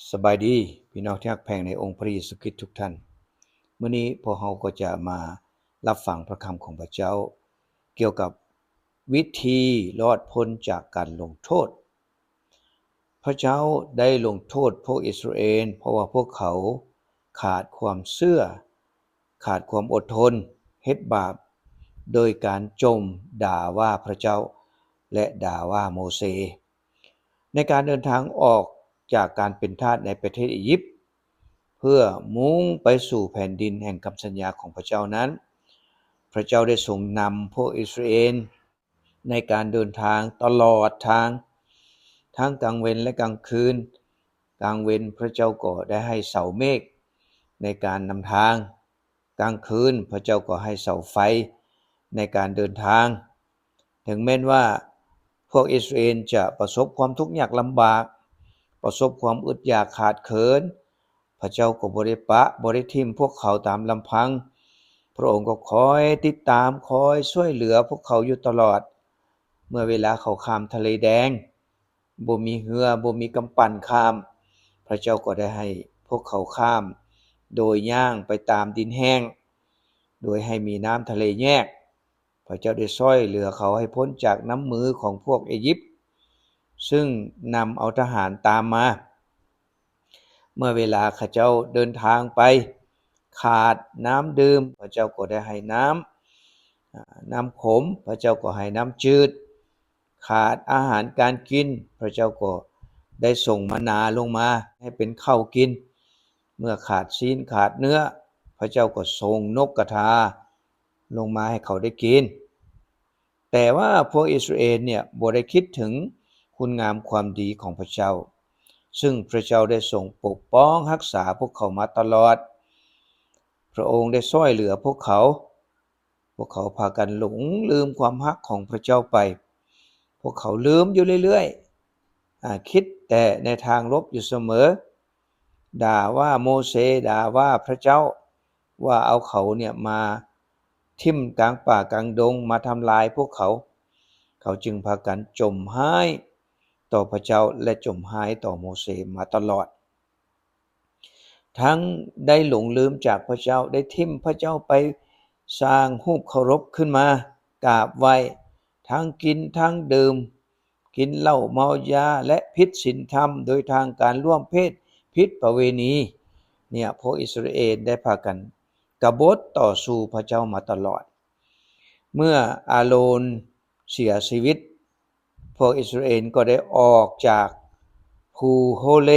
ສະບາຍດີ ພີ່ນ້ອງທີ່ຮັກແພງໃນອົງພະເຢຊູຄຣິດທຸກທ່ານ. ມື້ນີ້ພວກເຮົາກໍຈະມາຮັບຟັງພະຄຳຂອງພະເຈົ້າ ກ່ຽວກັບວິທີລອດພົ້ນຈາກການລົງໂທດ. ພະເຈົ້າໄດ້ລົງໂທດພວກອິດສະຣາເອນ ເພາະວ່າພວກເຂົາຂາດຄວາມເຊື່ອ, ຂາດຄວາມອົດທົນ, ເຮັດບາບ ໂດຍການຈົ່ມດ່າວ່າພະເຈົ້າ ແລະ ດ່າວ່າໂມເຊ. ໃນການເດີນທາງອອກຈາກການເປັນທາດໃນປະເທດອີຢິບ ເພື່ອມຸ່ງໄປສູ່ແຜ່ນດິນແຫ່ງຄຳສັນຍາຂອງພະເຈົ້ານັ້ນ, ພະເຈົ້າໄດ້ຊົງນຳພວກອິດສະຣາເອນໃນການເດີນທາງຕະຫຼອດທາງ, ທັງກາງເວັນ ແລະ ກາງຄືນ. ກາງເວັນພະເຈົ້າກໍໄດ້ໃຫ້ເສົາເມກໃນການນຳທາງ, ກາງຄືນພະເຈົ້າກໍໃຫ້ເສົາໄຟໃນການເດີນທາງ. ເຖິງແມ່ນວ່າພວກອິດສະຣາເອນຈະປະສົບຄວາມທຸກຍາກລຳບາກ, ປະສົບຄວາມອຶດຢາກຂາດເຂີນ, ພະເຈົ້າກໍບໍ່ໄດ້ປະ, ບໍ່ໄດ້ຖິ້ມພວກເຂົາຕາມລຳພັງ. ພະອົງກໍຄອຍຕິດຕາມ, ຄອຍຊ່ວຍເຫຼືອພວກເຂົາຢູ່ຕະຫຼອດ. ເມື່ອເວລາເຂົາຂ້າມທະເລແດງ, ບໍ່ມີເຮືອ, ບໍ່ມີກຳປັ່ນຂ້າມ, ພະເຈົ້າກໍໄດ້ໃຫ້ພວກເຂົາຂ້າມໂດຍຍ່າງໄປຕາມດິນແຫ້ງ, ໂດຍໃຫ້ມີນ້ຳທະເລແຍກ. ພະເຈົ້າໄດ້ຊ່ອຍເຫຼືອເຂົາໃຫ້ພົ້ນຈາກນ້ຳມືຂອງພວກເອຢິບ, ຊຶ່ງນຳເອົາທະຫານຕາມມາ. ເມື່ອເວລາເຂົາເຈົ້າເດີນທາງໄປ, ຂາດນ້ຳດື່ມ, ພະເຈົ້າກໍໄດ້ໃຫ້ນ້ຳ, ອາ, ນ້ຳຂົມ, ພະເຈົ້າກໍໃຫ້ນ້ຳຈືດ. ຂາດອາຫານການກິນ, ພະເຈົ້າກໍໄດ້ສົ່ງມານາລົງມາໃຫ້ເປັນເຂົ້າກິນ. ເມື່ອຂາດຊີ້ນຂາດເນື້ອ, ພະເຈົ້າກໍສົ່ງນົກກະທາລົງມາໃຫ້ເຂົາໄດ້ກິນ. ແຕ່ວ່າພວກອິດສະຣາເອນເນຍບໍ່ໄດ້ຄິດເຖິງຄຸນງາມຄວາມດີຂອງພະເຈົ້າ, ຊຶ່ງພະເຈົ້າໄດ້ຊົງປົກປ້ອງຮັກສາພວກເຂົາມາຕະຫຼອດ. ພະອົງໄດ້ຊ່ອຍເຫຼືອພວກເຂົາ. ພວກເຂົາພາກັນຫຼົງລືມຄວາມຮັກຂອງພະເຈົ້າໄປ. ພວກເຂົາລືມຢູ່ເລື້ອຍໆ, ອາ, ຄິດແຕ່ໃນທາງລົບຢູ່ສະເໝີ. ດ່າວ່າໂມເຊ, ດ່າວ່າພະເຈົ້າ, ວ່າເອົາເຂົາເນຍມາຖິ້ມກາງປ່າກາງດົງ, ມາທຳລາຍພວກເຂົາ. ເຂົາຈຶ່ງພາກັນຈົ່ມຮ້າຍຕໍ່ພະເຈົ້າ ແລະ ຈົ່ມຮ້າຍຕໍ່ໂມເຊມາຕະຫຼອດ. ທັງໄດ້ຫຼົງລືມຈາກພະເຈົ້າ, ໄດ້ຖິ້ມພະເຈົ້າໄປສ້າງຮູບເຄົາລົບຂຶ້ນມາກາບໄຫວ້, ທັງກິນທັງດື່ມ, ກິນເຫຼົ້າເມົາຢາ ແລະ ຜິດສິນທຳໂດຍທາງການຮ່ວມເພດ, ຜິດປະເວນີ. ເນຍ, ພວກອິດສະຣາເອນໄດ້ພາກັນກະບົດຕໍ່ສູ້ພະເຈົ້າມາຕະຫຼອດ. ເມື່ອອາໂລນເສຍຊີວິດ, ພວກອິດສະຣາເອນກໍໄດ້ອອກຈາກພູໂຮເລ,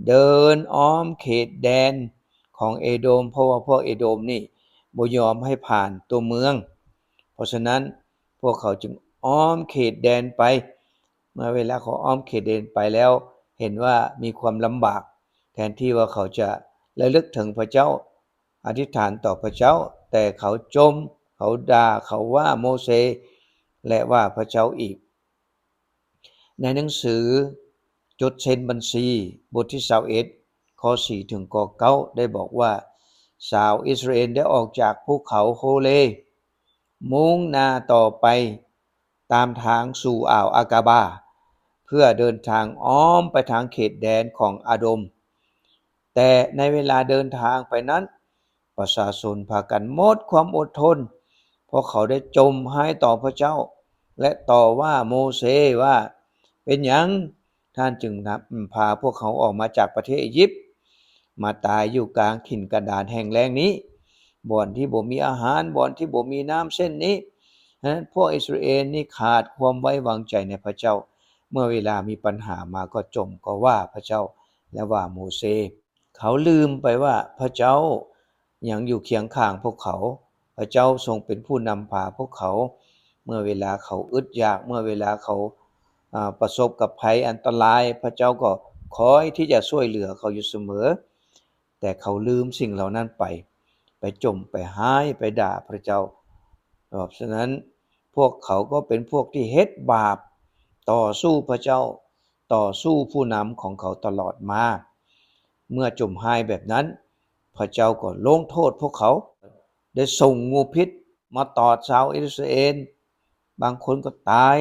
ເດີນອ້ອມເຂດແດນຂອງເອໂດມ, ເພາະວ່າພວກເອໂດມນີ້ບໍ່ຍອມໃຫ້ຜ່ານຕົວເມືອງ. ເພາະສະນັ້ນ, ພວກເຂົາຈຶ່ງອ້ອມເຂດແດນໄປ. ເມື່ອເວລາເຂົາອ້ອມເຂດແດນໄປແລ້ວ, ເຫັນວ່າມີຄວາມລຳບາກ, ແທນທີ່ວ່າເຂົາຈະລະລຶກເຖິງພະເຈົ້າ, ອະທິຖານຕໍ່ພະເຈົ້າ, ແຕ່ເຂົາຈົ່ມ, ເຂົາດ່າ, ເຂົາວ່າໂມເຊ ແລະ ວ່າພະເຈົ້າອີກ. ໃນໜັງສືຈົດເຊັນບັນຊີ ບົດທີຊາວເອັດ ຂໍ້ສີ່ເຖິງຂໍ້ເກົ້າ ໄດ້ບອກວ່າ, ຊາວອິດສະຣາເອນໄດ້ອອກຈາກພູເຂົາໂຮເລ, ມຸ່ງໜ້າຕໍ່ໄປຕາມທາງສູ່ອ່າວອາກາບາ, ເພື່ອເດີນທາງອ້ອມໄປທາງເຂດແດນຂອງອາໂດມ. ແຕ່ໃນເວລາເດີນທາງໄປນັ້ນ, ປະຊາຊົນພາກັນໝົດຄວາມອົດທົນ, ເພາະເຂົາໄດ້ຈົ່ມຮ້າຍຕໍ່ພະເຈົ້າ ແລະ ຕໍ່ວ່າໂມເຊວ່າ, ເປັນຫຍັງທ່ານຈຶ່ງນຳພາພວກເຮົາອອກມາຈາກປະເທດອີຢິບ, ມາຕາຍຢູ່ກາງຖິ່ນກັນດານແຫ້ງແລ້ງນີ້, ບ່ອນທີ່ບໍ່ມີອາຫານ, ບ່ອນທີ່ບໍ່ມີນ້ຳເຊັ່ນນີ້? ພວກອິດສະຣາເອນນີ້ຂາດຄວາມໄວ້ວາງໃຈໃນພະເຈົ້າ, ເມື່ອເວລາມີບັນຫາມາກໍຈົ່ມກໍວ່າພະເຈົ້າ ແລະ ວ່າໂມເຊ. ເຂົາລືມໄປວ່າພະເຈົ້າຍັງຢູ່ຄຽງຂ້າງພວກເຂົາ. ພະເຈົ້າຊົງເປັນຜູ້ນຳພາພວກເຂົາ. ເມື່ອເວລາເຂົາອຶດຢາກ, ເມື່ອເວລາເຂົາ, ອາ, ປະສົບກັບໄພອັນຕະລາຍ, ພະເຈົ້າກໍຄອຍທີ່ຈະຊ່ວຍເຫຼືອເຂົາຢູ່ສະເໝີ. ແຕ່ເຂົາລືມສິ່ງເຫຼົ່ານັ້ນໄປ, ໄປຈົ່ມ, ໄປຮ້າຍ, ໄປດ່າພະເຈົ້າ. ເພາະສະນັ້ນ, ພວກເຂົາກໍເປັນພວກທີ່ເຮັດບາບຕໍ່ສູ້ພະເຈົ້າ, ຕໍ່ສູ້ຜູ້ນຳຂອງເຂົາຕະຫຼອດມາ. ເມື່ອຈົ່ມຮ້າຍແບບນັ້ນ, ພະເຈົ້າກໍລົງໂທດພວກເຂົາ, ໄດ້ສົ່ງງູພິດມາຕອດຊາວອິດສະຣາເອນ, ບາງຄົນກໍຕາຍ.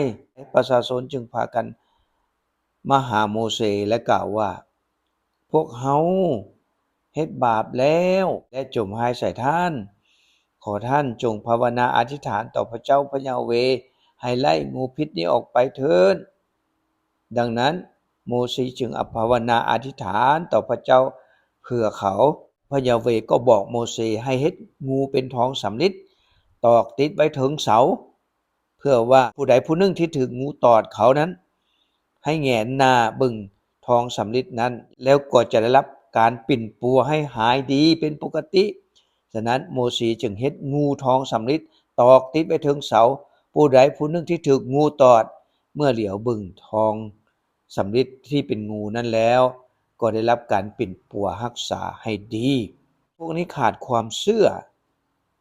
ປະຊາຊົນຈຶ່ງພາກັນມາຫາໂມເຊ ແລະ ກ່າວວ່າ, ພວກເຮົາເຮັດບາບແລ້ວ ແລະ ຈົ່ມຮ້າຍໃສ່ທ່ານ. ຂໍທ່ານຈົ່ງພາວະນາອະທິຖານຕໍ່ພະເຈົ້າພະຍາເວ ໃຫ້ໄລ່ງູພິດນີ້ອອກໄປເທີ້ນ. ດັ່ງນັ້ນ ໂມເຊຈຶ່ງອະພາວະນາອະທິຖານຕໍ່ພະເຈົ້າເພື່ອເຂົາ. ພະຍາເວກໍບອກໂມເຊໃຫ້ເຮັດງູເປັນທອງສຳລິດ ຕອກຕິດໄວ້ເທິງເສົາ ເພື່ອວ່າຜູ້ໃດຜູ້ໜຶ່ງທີ່ຖືກງູຕອດເຂົານັ້ນ ໃຫ້ແຫງນໜ້າເບິ່ງທອງສຳລິດນັ້ນ ແລ້ວກໍຈະໄດ້ຮັບການປິ່ນປົວໃຫ້ຫາຍດີເປັນປົກກະຕິ. ສະນັ້ນ ໂມເຊຈຶ່ງເຮັດງູທອງສຳລິດຕອກຕິດໄວ້ເທິງເສົາ. ຜູ້ໃດຜູ້ໜຶ່ງທີ່ຖືກງູຕອດ ເມື່ອຫຼຽວເບິ່ງທອງສຳລິດທີ່ເປັນງູນັ້ນແລ້ວ ກໍໄດ້ຮັບການປິ່ນປົວຮັກສາໃຫ້ດີ. ພວກນີ້ຂາດຄວາມເຊື່ອ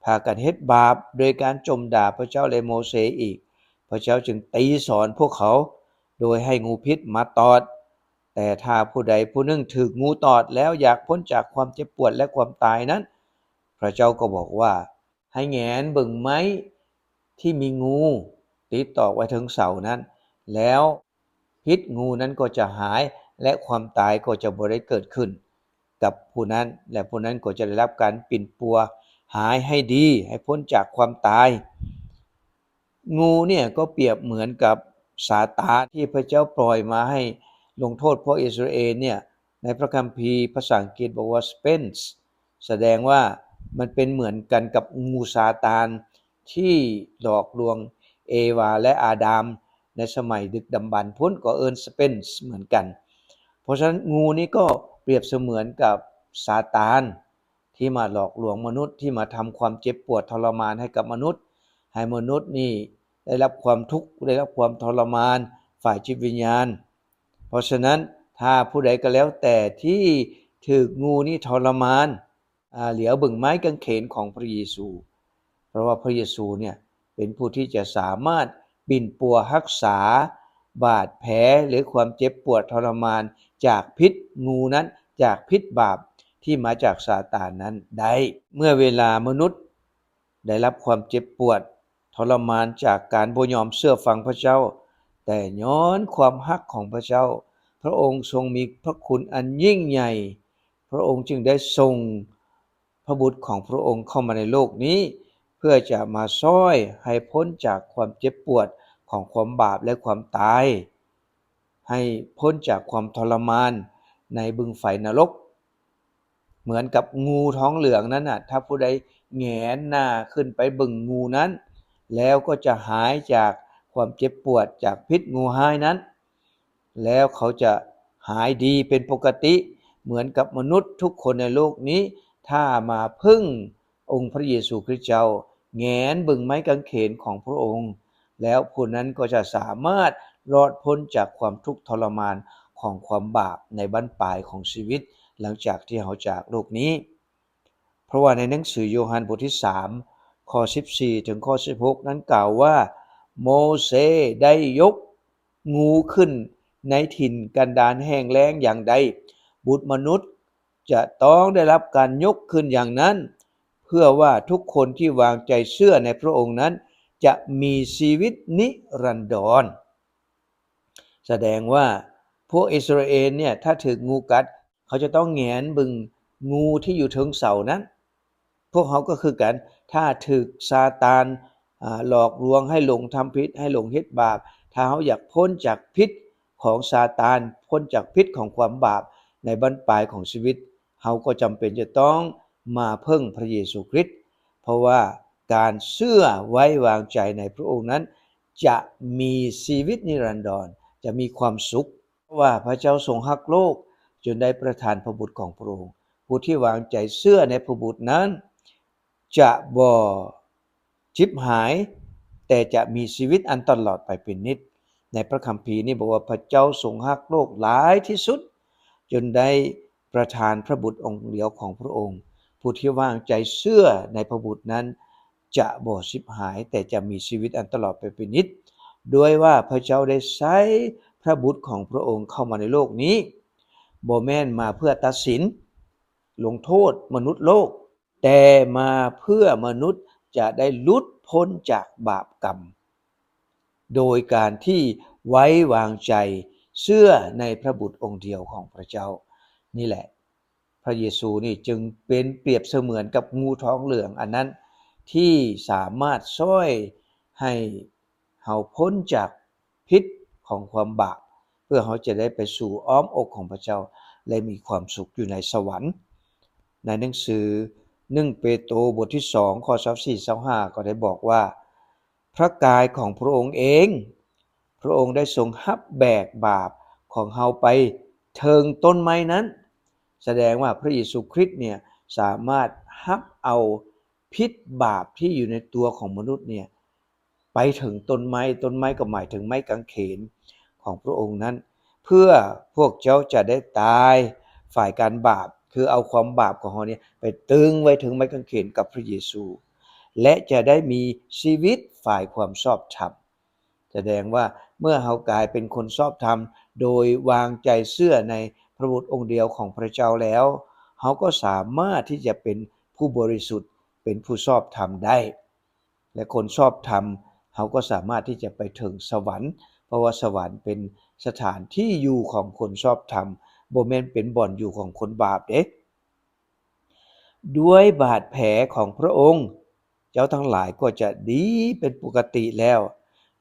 ພາກັນເຮັດບາບໂດຍການຈົ່ມດ່າພະເຈົ້າ ແລະ ໂມເຊອີກ. ພະເຈົ້າຈຶ່ງຕີສອນພວກເຂົາໂດຍໃຫ້ງູພິດມາຕອດ. ແຕ່ຖ້າຜູ້ໃດຜູ້ໜຶ່ງຖືກງູຕອດແລ້ວຢາກພົ້ນຈາກຄວາມເຈັບປວດ ແລະ ຄວາມຕາຍນັ້ນ, ພະເຈົ້າກໍບອກວ່າ ໃຫ້ແຫງນເບິ່ງໄມ້ທີ່ມີງູຕິດຕອກໄວ້ເທິງເສົານັ້ນ, ແລ້ວພິດງູນັ້ນກໍຈະຫາຍ ແລະ ຄວາມຕາຍກໍຈະບໍ່ໄດ້ເກີດຂຶ້ນກັບຜູ້ນັ້ນ, ແລະ ຜູ້ນັ້ນກໍຈະໄດ້ຮັບການປິ່ນປົວຫາຍໃຫ້ດີ, ໃຫ້ພົ້ນຈາກຄວາມຕາຍ. ງູເນຍກໍປຽບເໝືອນກັບຊາຕານທີ່ພະເຈົ້າປ່ອຍມາໃຫ້ລົງໂທດພວກອິດສະຣາເອນເນຍ. ໃນພະຄຳພີພາສາອັງກິດບອກວ່າ serpents ສະແດງວ່າມັນເປັນເໝືອນກັນກັບງູຊາຕານທີ່ຫຼອກລວງເອວາ ແລະ ອາດາມໃນສະໄໝດຶກດຳບັນພຸ້ນ ກໍເອີ້ນ serpents ເໝືອນກັນ. ເພາະສະນັ້ນ ງູນີ້ກໍປຽບສະເໝືອນກັບຊາຕານ ທີ່ມາຫຼອກລວງມະນຸດ, ທີ່ມາທຳຄວາມເຈັບປວດທໍລະມານໃຫ້ກັບມະນຸດ, ໃຫ້ມະນຸດນີ້ໄດ້ຮັບຄວາມທຸກ, ໄດ້ຮັບຄວາມທໍລະມານຝ່າຍຈິດວິນຍານ. ເພາະສະນັ້ນ ຖ້າຜູ້ໃດກໍແລ້ວແຕ່ທີ່ຖືກງູນີ້ທໍລະມານ, ອາ, ຫຼຽວເບິ່ງໄມ້ກາງເຂນຂອງພະເຢຊູ, ເພາະວ່າພະເຢຊູເນຍ ເປັນຜູ້ທີ່ຈະສາມາດປິ່ນປົວຮັກສາບາດແຜ ຫຼື ຄວາມເຈັບປວດທໍລະມານຈາກພິດງູນັ້ນ, ຈາກພິດບາບທີ່ມາຈາກຊາຕານນັ້ນໄດ້. ເມື່ອເວລາມະນຸດໄດ້ຮັບຄວາມເຈັບປວດທໍລະມານຈາກການບໍ່ຍອມເຊື່ອຟັງພະເຈົ້າ, ແຕ່ຍ້ອນຄວາມຮັກຂອງພະເຈົ້າ, ພະອົງຊົງມີພະຄຸນອັນຍິ່ງໃຫຍ່, ພະອົງຈຶ່ງໄດ້ສົ່ງ ພະບຸດຂອງພະອົງເຂົ້າມາໃນໂລກນີ້ ເພື່ອຈະມາຊ່ອຍໃຫ້ພົ້ນຈາກຄວາມເຈັບປວດຂອງຄວາມບາບ ແລະ ຄວາມຕາຍ, ໃຫ້ພົ້ນຈາກຄວາມທໍລະມານໃນບຶງໄຟນະລົກ. ເໝືອນກັບງູທອງເຫຼືອງນັ້ນນະ, ຖ້າຜູ້ໃດແຫງນໜ້າຂຶ້ນໄປເບິ່ງງູນັ້ນ, ແລ້ວກໍຈະຫາຍຈາກຄວາມເຈັບປວດຈາກພິດງູຮ້າຍນັ້ນ. ແລ້ວເຂົາຈະຫາຍດີເປັນປົກກະຕິ ເໝືອນກັບມະນຸດທຸກຄົນໃນໂລກນີ້ ຖ້າມາເພິ່ງອົງພະເຢຊູຄຣິດເຈົ້າ, ແຫງນເບິ່ງໄມ້ກາງເຂນຂອງພະອົງ, ແລ້ວຜູ້ນັ້ນກໍຈະສາມາດລອດພົ້ນຈາກຄວາມທຸກທໍລະມານຂອງຄວາມບາບໃນບັ້ນປາຍຂອງຊີວິດ ຫຼັງຈາກທີ່ເຮົາຈາກໂລກນີ້. ເພາະວ່າໃນໜັງສືໂຍຮັນບົດທີສາມ ຂໍ້ສິບສີ່ເຖິງຂໍ້ສິບຫົກນັ້ນກ່າວວ່າ ໂມເຊໄດ້ຍົກງູຂຶ້ນໃນຖິ່ນກັນດານແຫ້ງແລ້ງຢ່າງໃດ, ບຸດມະນຸດຈະຕ້ອງໄດ້ຮັບການຍົກຂຶ້ນຢ່າງນັ້ນ, ເພື່ອວ່າທຸກຄົນທີ່ວາງໃຈເຊື່ອໃນພະອົງນັ້ນຈະມີຊີວິດນິລັນດອນ. ສະແດງວ່າພວກອິດສະຣາເອນເນຍ ຖ້າຖືກງູກັດ ເຂົາຈະຕ້ອງແຫງນເບິ່ງງູທີ່ຢູ່ເທິງເສົານັ້ນ. ພວກເຮົາກໍຄືກັນ, ຖ້າຖືກຊາຕານ, ອາ, ຫຼອກລວງໃຫ້ຫຼົງທຳຜິດ, ໃຫ້ຫຼົງເຮັດບາບ, ຖ້າເຮົາຢາກພົ້ນຈາກພິດຂອງຊາຕານ, ພົ້ນຈາກພິດຂອງຄວາມບາບໃນບັ້ນປາຍຂອງຊີວິດ, ເຮົາກໍຈຳເປັນຈະຕ້ອງມາເພິ່ງພະເຢຊູຄຣິດ, ເພາະວ່າການເຊື່ອໄວ້ວາງໃຈໃນພະອົງນັ້ນ ຈະມີຊີວິດນິລັນດອນ, ຈະມີຄວາມສຸກ. ເພາະວ່າພະເຈົ້າຊົງຮັກໂລກ ຈົນໄດ້ປະທານພະບຸດຂອງພະອົງ. ຜູ້ທີ່ວາງໃຈເຊື່ອໃນພະບຸດນັ້ນ ຈະບໍ່ຈິບຫາຍ, ແຕ່ຈະມີຊີວິດອັນຕະຫຼອດໄປເປັນນິດ. ໃນພະຄຳພີນີ້ບອກວ່າ ພະເຈົ້າຊົງຮັກໂລກຫຼາຍທີ່ສຸດ, ຈົນໄດ້ປະທານພະບຸດອົງດຽວຂອງພະອົງ. ຜູ້ທີ່ວາງໃຈເຊື່ອໃນພະບຸດນັ້ນ ຈະບໍ່ຊິບຫາຍ, ແຕ່ຈະມີຊີວິດອັນຕະຫຼອດໄປເປັນນິດ, ດ້ວຍວ່າພະເຈົ້າໄດ້ໃຊ້ພະບຸດຂອງພະອົງເຂົ້າມາໃນໂລກນີ້, ບໍ່ແມ່ນມາເພື່ອຕັດສິນລົງໂທດມະນຸດໂລກ, ແຕ່ມາເພື່ອມະນຸດຈະໄດ້ຫຼຸດພົ້ນຈາກບາບກຳ, ໂດຍການທີ່ໄວ້ວາງໃຈເຊື່ອໃນພະບຸດອົງດຽວຂອງພະເຈົ້າ. ນີ້ແຫຼະ ພະເຢຊູນີ້ຈຶ່ງເປັນປຽບສະເໝືອນກັບງູທອງເຫຼືອງອັນນັ້ນ ທີ່ສາມາດຊ່ອຍໃຫ້ເຮົາພົ້ນຈາກພິດຂອງຄວາມບາບ ເພື່ອເຮົາຈະໄດ້ໄປສູ່ອ້ອມອົກຂອງພະເຈົ້າ ແລະ ມີຄວາມສຸກຢູ່ໃນສະຫວັນ. ໃນໜັງສືໜຶ່ງເປໂຕ ບົດທີສອງ ຂໍ້ຊາວສີ່ ຊາວຫ້າ ກໍໄດ້ບອກວ່າ ພະກາຍຂອງພະອົງເອງ ພະອົງໄດ້ຊົງຮັບແບກບາບຂອງເຮົາໄປເຖິງຕົ້ນໄມ້ນັ້ນ. ສະແດງວ່າພະເຢຊູຄຣິດເນຍສາມາດຮັບເອົາພິດບາບທີ່ຢູ່ໃນຕົວຂອງມະນຸດເນຍ ໄປເຖິງຕົ້ນໄມ້, ຕົ້ນໄມ້ກໍໝາຍເຖິງໄມ້ກາງເຂນຂອງພະອົງນັ້ນ ເພື່ອພວກເຈົ້າຈະໄດ້ຕາຍຝ່າຍການບາບ, ຄືເອົາຄວາມບາບຂອງເຮົານີ້ໄປຕຶງໄວ້ເທິງໄມ້ກາງເຂນກັບພະເຢຊູ ແລະ ຈະໄດ້ມີຊີວິດຝ່າຍຄວາມຊອບທຳ. ສະແດງວ່າເມື່ອເຮົາກາຍເປັນຄົນຊອບທຳ ໂດຍວາງໃຈເຊື່ອໃນພະບຸດອົງດຽວຂອງພະເຈົ້າແລ້ວ, ເຮົາກໍສາມາດທີ່ຈະເປັນຜູ້ບໍລິສຸດ, ເປັນຜູ້ຊອບທຳໄດ້. ແລະ ຄົນຊອບທຳ ເຮົາກໍສາມາດທີ່ຈະໄປເຖິງສະຫວັນ, ເພາະວ່າສະຫວັນເປັນສະຖານທີ່ຢູ່ຂອງຄົນຊອບທຳ, ບໍ່ແມ່ນເປັນບ່ອນຢູ່ຂອງຄົນບາບເດ້. ດ້ວຍບາດແຜຂອງພະອົງ, ເຈົ້າທັງຫຼາຍກໍຈະດີເປັນປົກກະຕິແລ້ວ.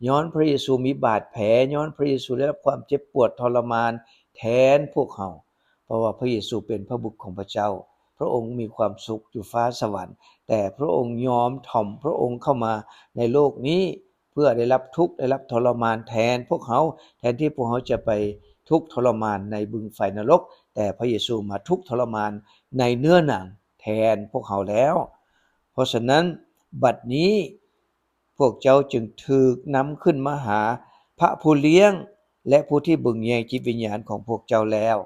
ຍ້ອນພະເຢຊູມີບາດແຜ, ຍ້ອນພະເຢຊູໄດ້ຮັບຄວາມເຈັບປວດທໍລະມານແທນພວກເຮົາ. ເພາະວ່າພະເຢຊູເປັນພະບຸດຂອງພະເຈົ້າ, ພະອົງມີຄວາມສຸກຢູ່ຟ້າສະຫວັນ, ແຕ່ພະອົງຍອມຖ່ອມພະອົງເຂົ້າມາໃນໂລກນີ້ ເພື່ອໄດ້ຮັບທຸກໄດ້ຮັບທໍລະມານແທນພວກເຮົາ, ແທນທີ່ພວກເຮົາຈະໄປທຸກທໍລະມານໃນບຶງໄຟນະລົກ, ແຕ່ພະເຢຊູມາທຸກທໍລະມານໃນເນື້ອໜັງແທນພວກເຮົາແລ້ວ. ເພາະສະນັ້ນ, ບັດນີ້ພວກເຈົ້າຈຶ່ງຖືກນຳຂຶ້ນມາຫາພະຜູ້ລ້ຽງ ແລະ ຜູ້ທີ່ເບິ່ງແຍງຈິດວິນຍານຂອງພວກເຈົ້າແລ້ວ.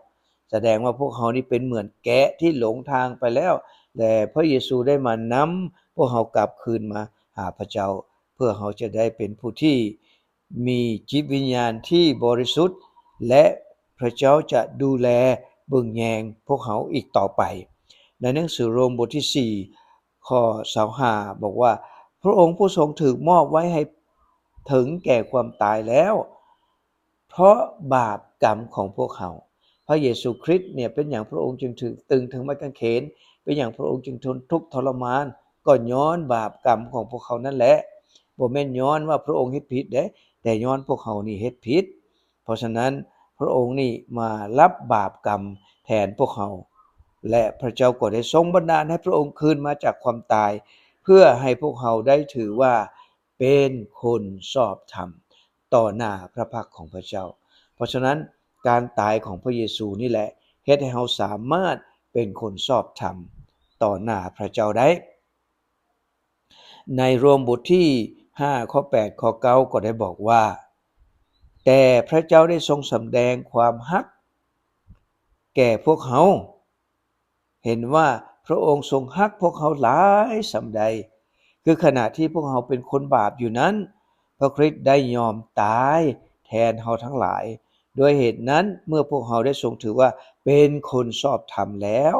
ສະແດງວ່າພວກເຮົານີ້ເປັນເໝືອນແກະທີ່ຫຼົງທາງໄປແລ້ວ, ແລະ ພະເຢຊູໄດ້ມານຳພວກເຮົາກັບຄືນມາຫາພະເຈົ້າ, ເພື່ອເຮົາຈະໄດ້ເປັນຜູ້ທີ່ມີຈິດວິນຍານທີ່ບໍລິສຸດ ແລະ ພະເຈົ້າຈະດູແລເບິ່ງແຍງພວກເຮົາອີກຕໍ່ໄປ. ໃນໜັງສືໂຣມບົດທີສີ່ ຂໍ້ຊາວຫ້າ ບອກວ່າ ພະອົງຜູ້ຊົງຖືກມອບໄວ້ໃຫ້ເຖິງແກ່ຄວາມຕາຍແລ້ວ ເພາະບາບກຳຂອງພວກເຮົາ. ພະເຢຊູຄຣິດເນີ້ຍ ເປັນຫຍັງພະອົງຈຶ່ງຖືກຕຶງເທິງໄມ້ກາງເຂນ? ເປັນຫຍັງພະອົງຈຶ່ງທົນທຸກທໍລະມານ? ກໍຍ້ອນບາບກຳຂອງພວກເຮົານັ້ນແຫຼະ. ບໍ່ແມ່ນຍ້ອນວ່າພະອົງເຮັດຜິດເດ້, ແຕ່ຍ້ອນພວກເຮົານີ້ເຮັດຜິດ. ເພາະສະນັ້ນ ພະອົງນີ້ມາຮັບບາບກຳແທນພວກເຮົາ ແລະ ພະເຈົ້າກໍໄດ້ຊົງບັນດານໃຫ້ພະອົງຄືນມາຈາກຄວາມຕາຍ ເພື່ອໃຫ້ພວກເຮົາໄດ້ຖືວ່າເປັນຄົນຊອບທຳຕໍ່ໜ້າພະພັກຂອງພະເຈົ້າ. ເພາະສະນັ້ນ ການຕາຍຂອງພະເຢຊູນີ້ແຫຼະ ເຮັດໃຫ້ເຮົາສາມາດເປັນຄົນຊອບທຳຕໍ່ໜ້າພະເຈົ້າໄດ້. ໃນໂຣມບົດທີຫ້າ ຂໍ້ແປດ ຂໍ້ເກົ້າ ກໍໄດ້ບອກວ່າ ແຕ່ພະເຈົ້າໄດ້ຊົງສຳແດງຄວາມຮັກແກ່ພວກເຮົາ, ເຫັນວ່າພະອົງຊົງຮັກພວກເຮົາຫຼາຍສ່ຳໃດ, ຄືຂະນະທີ່ພວກເຮົາເປັນຄົນບາບຢູ່ນັ້ນ, ພະຄຣິດໄດ້ຍອມຕາຍແທນເຮົາທັງຫຼາຍ. ດ້ວຍເຫດນັ້ນ, ເມື່ອພວກເຮົາໄດ້ຊົງຖືວ່າເປັນຄົນຊອບທຳແລ້ວ,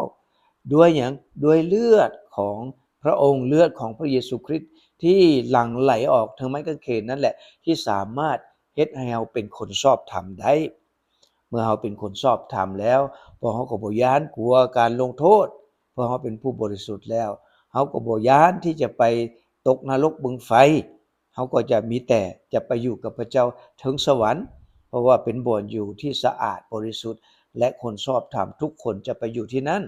ດ້ວຍຫຍັງ? ດ້ວຍເລືອດຂອງ ພະອົງ, ເລືອດຂອງພະເຢຊູຄຣິດທີ່ຫຼັ່ງໄຫຼອອກເທິງໄມ້ກາງເຂນນັ້ນແຫຼະ ທີ່ສາມາດເຮັດໃຫ້ເຮົາເປັນຄົນຊອບທຳໄດ້. ເມື່ອເຮົາເປັນຄົນຊອບທຳແລ້ວ, ພວກເຮົາກໍບໍ່ຢ້ານກົວການລົງໂທດ, ເພາະເຮົາເປັນຜູ້ບໍລິສຸດແລ້ວ. ເຮົາກໍບໍ່ຢ້ານທີ່ຈະໄປຕົກນະລົກບຶງໄຟ. ເຮົາກໍຈະມີແຕ່ຈະໄປຢູ່ກັບພະເຈົ້າເທິງສະຫວັນ, ເພາະວ່າເປັນບ່ອນຢູ່ທີ່ສະອາດບໍລິສຸດ ແລະ ຄົນຊອບທຳທຸກຄົນຈະໄປຢູ່ທີ່ນັ້ນ.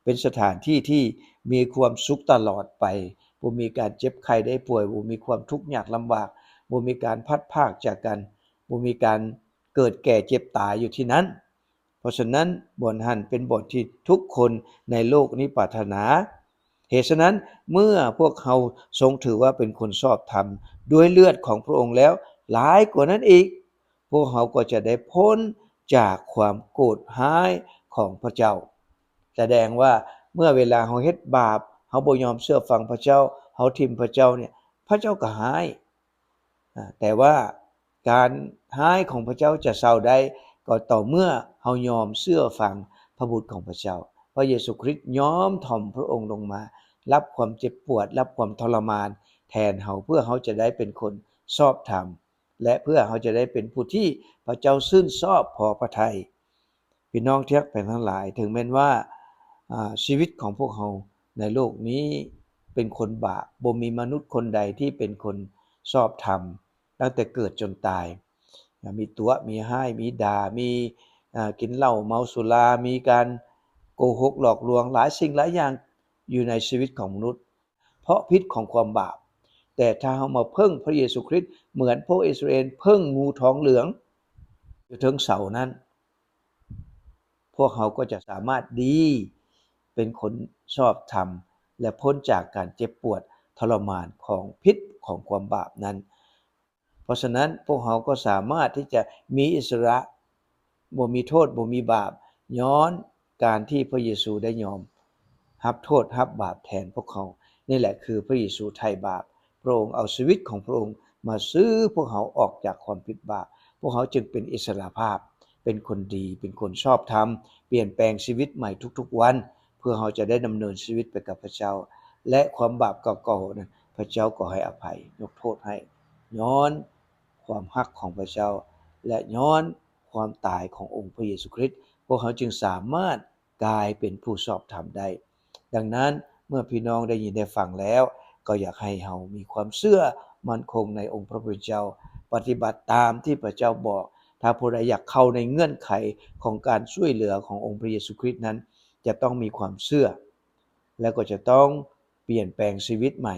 ເປັນສະຖານທີ່ທີ່ມີຄວາມສຸກຕະຫຼອດໄປ, ບໍ່ມີການເຈັບໄຂ້ໄດ້ປ່ວຍ, ບໍ່ມີຄວາມທຸກຍາກລຳບາກ, ບໍ່ມີການພັດພາກຈາກກັນ, ບໍ່ມີການເກີດແກ່ເຈັບຕາຍຢູ່ທີ່ນັ້ນ. ເພາະສະນັ້ນ, ບ່ອນຫັ້ນເປັນບ່ອນທີ່ທຸກຄົນໃນໂລກນີ້ປາດຖະໜາ. ເຫດສະນັ້ນ, ເມື່ອພວກເຮົາຊົງຖືວ່າເປັນຄົນຊອບທຳດ້ວຍເລືອດຂອງພະອົງແລ້ວ, ຫຼາຍກວ່ານັ້ນອີກ, ພວກເຮົາກໍຈະໄດ້ພົ້ນຈາກຄວາມໂກດຮ້າຍຂອງພະເຈົ້າ. ສະແດງວ່າເມື່ອເວລາເຮົາເຮັດບາບ, ເຮົາບໍ່ຍອມເຊື່ອຟັງພະເຈົ້າ, ເຮົາຖິ້ມພະເຈົ້າເນຍ, ພະເຈົ້າກໍຮ້າຍ. ອາ, ແຕ່ວ່າການຮ້າຍຂອງພະເຈົ້າຈະເຊົາໄດ້ ກໍຕໍ່ເມື່ອເຮົາຍອມເຊື່ອຟັງພະບຸດຂອງພະເຈົ້າ. ພະເຢຊູຄຣິດຍອມຖ່ອມພະອົງລົງມາ, ຮັບຄວາມເຈັບປວດ, ຮັບຄວາມທໍລະມານແທນເຮົາ, ເພື່ອເຮົາຈະໄດ້ເປັນຄົນຊອບທຳ. ແລະ ເພື່ອເຮົາຈະໄດ້ເປັນຜູ້ທີ່ພະເຈົ້າຊື່ນຊອບພໍພະໄທ. ພີ່ນ້ອງທີ່ຮັກແພງທັງຫຼາຍ, ເຖິງແມ່ນວ່າ ອາ ຊີວິດຂອງພວກເຮົາໃນໂລກນີ້ເປັນຄົນບາບ, ບໍ່ມີມະນຸດຄົນໃດທີ່ເປັນຄົນຊອບທຳ, ຕັ້ງແຕ່ເກີດຈົນຕາຍ. ມີຕົວະ, ມີຮ້າຍ, ມີດ່າ, ມີ ອາ ກິນເຫຼົ້າເມົາສຸລາ, ມີການໂກຫົກຫຼອກລວງ, ຫຼາຍສິ່ງຫຼາຍຢ່າງຢູ່ໃນຊີວິດຂອງມະນຸດ ເພາະພິດຂອງຄວາມບາບ. ແຕ່ຖ້າເຮົາມາເພິ່ງພຣະເຢຊູຄຣິດ ເໝືອນພວກອິດສະຣາເອນເພິ່ງງູທອງເຫຼືອງຢູ່ເທິງເສົານັ້ນ, ພວກເຮົາກໍຈະສາມາດດີ, ເປັນຄົນຊອບທຳ ແລະ ພົ້ນຈາກການເຈັບປວດທໍລະມານຂອງພິດຂອງຄວາມບາບນັ້ນ. ເພາະສະນັ້ນ, ພວກເຮົາກໍສາມາດທີ່ຈະມີອິດສະຫຼະ, ບໍ່ມີໂທດ, ບໍ່ມີບາບ, ຍ້ອນການທີ່ພຣະເຢຊູໄດ້ຍອມຮັບໂທດຮັບບາບແທນພວກເຮົາ. ນີ້ແຫຼະຄືພຣະເຢຊູໄຖ່ບາບ. ພຣະອົງເອົາຊີວິດຂອງພຣະອົງມາຊື້ພວກເຮົາອອກຈາກຄວາມຜິດບາບ. ພວກເຮົາຈຶ່ງເປັນອິດສະຫຼະພາບ, ເປັນຄົນດີ, ເປັນຄົນຊອບທຳ, ປ່ຽນແປງຊີວິດໃໝ່ທຸກໆວັນ, ເພື່ອເຮົາຈະໄດ້ດຳເນີນຊີວິດໄປກັບພຣະເຈົ້າ. ແລະ ຄວາມບາບເກົ່າໆນັ້ນ ພຣະເຈົ້າກໍໃຫ້ອະໄພ, ຍົກໂທດໃຫ້, ຍ້ອນຄວາມຮັກຂອງພຣະເຈົ້າ ແລະ ຍ້ອນຄວາມຕາຍຂອງອົງພຣະເຢຊູຄຣິດ, ພວກເຮົາຈຶ່ງສາມາດກາຍເປັນຜູ້ຊອບທຳໄດ້. ດັ່ງນັ້ນ, ເມື່ອພີ່ນ້ອງໄດ້ຍິນໄດ້ຟັງແລ້ວ, ກໍຢາກໃຫ້ເຮົາມີຄວາມເຊື່ອໝັ້ນຄົງໃນອົງພຣະຜູ້ເປັນເຈົ້າ, ປະຕິບັດຕາມທີ່ພຣະເຈົ້າບອກ. ຖ້າຜູ້ໃດຢາກເຂົ້າໃນເງື່ອນໄຂຂອງການຊ່ວຍເຫຼືອຂອງອົງພຣະເຢຊູຄຣິດນັ້ນ, ຈະຕ້ອງມີຄວາມເຊື່ອ ແລະ ກໍຈະຕ້ອງປ່ຽນແປງຊີວິດໃໝ່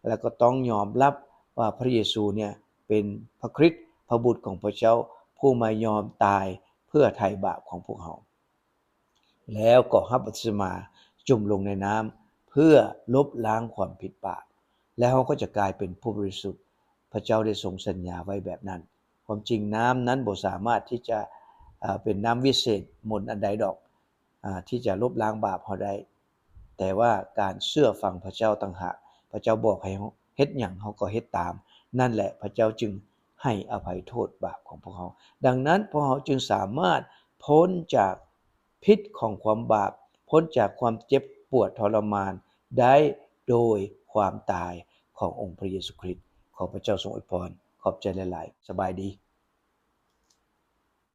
ແລະ ກໍຕ້ອງຍອມຮັບວ່າພຣະເຢຊູເນຍເປັນພຣະຄຣິດ, ພຣະບຸດຂອງພຣະເຈົ້າ, ຜູ້ມາຍອມຕາຍເພື່ອໄຖ່ບາບຂອງພວກເຮົາ. ແລ້ວກໍຮັບບັບຕິສະມາ, ຈຸ່ມລົງໃນນ້ຳເພື່ອລົບລ້າງຄວາມຜິດບາບ, ແລ້ວເຮົາກໍຈະກາຍເປັນຜູ້ບໍລິສຸດ. ພຣະເຈົ້າໄດ້ຊົງສັນຍາໄວ້ແບບນັ້ນ. ຄວາມຈິງນ້ຳນັ້ນບໍ່ສາມາດທີ່ຈະ ເອີ ເປັນນ້ຳວິເສດມົນອັນໃດດອກ ອາ ທີ່ຈະລົບລ້າງບາບເຮົາໄດ້, ແຕ່ວ່າການເຊື່ອຟັງພຣະເຈົ້າຕ່າງຫາກ. ພຣະເຈົ້າບອກໃຫ້ເຮົາເຮັດຫຍັງ ເຮົາກໍເຮັດຕາມ. ນັ້ນແຫຼະ ພຣະເຈົ້າຈຶ່ງໃຫ້ອະໄພໂທດບາບຂອງພວກເຮົາ. ດັ່ງນັ້ນ ພວກເຮົາຈຶ່ງສາມາດພົ້ນຈາກພິດຂອງຄວາມບາບ, ພົ້ນຈາກຄວາມເຈັບປວດທໍລະມານໄດ້ໂດຍຄວາມຕາຍຂອງອົງພຣະເຢຊູຄຣິດ. ຂໍພຣະເຈົ້າຊົງອວຍພອນ. ຂອບໃຈຫຼາຍໆ. ສະບາຍດີ.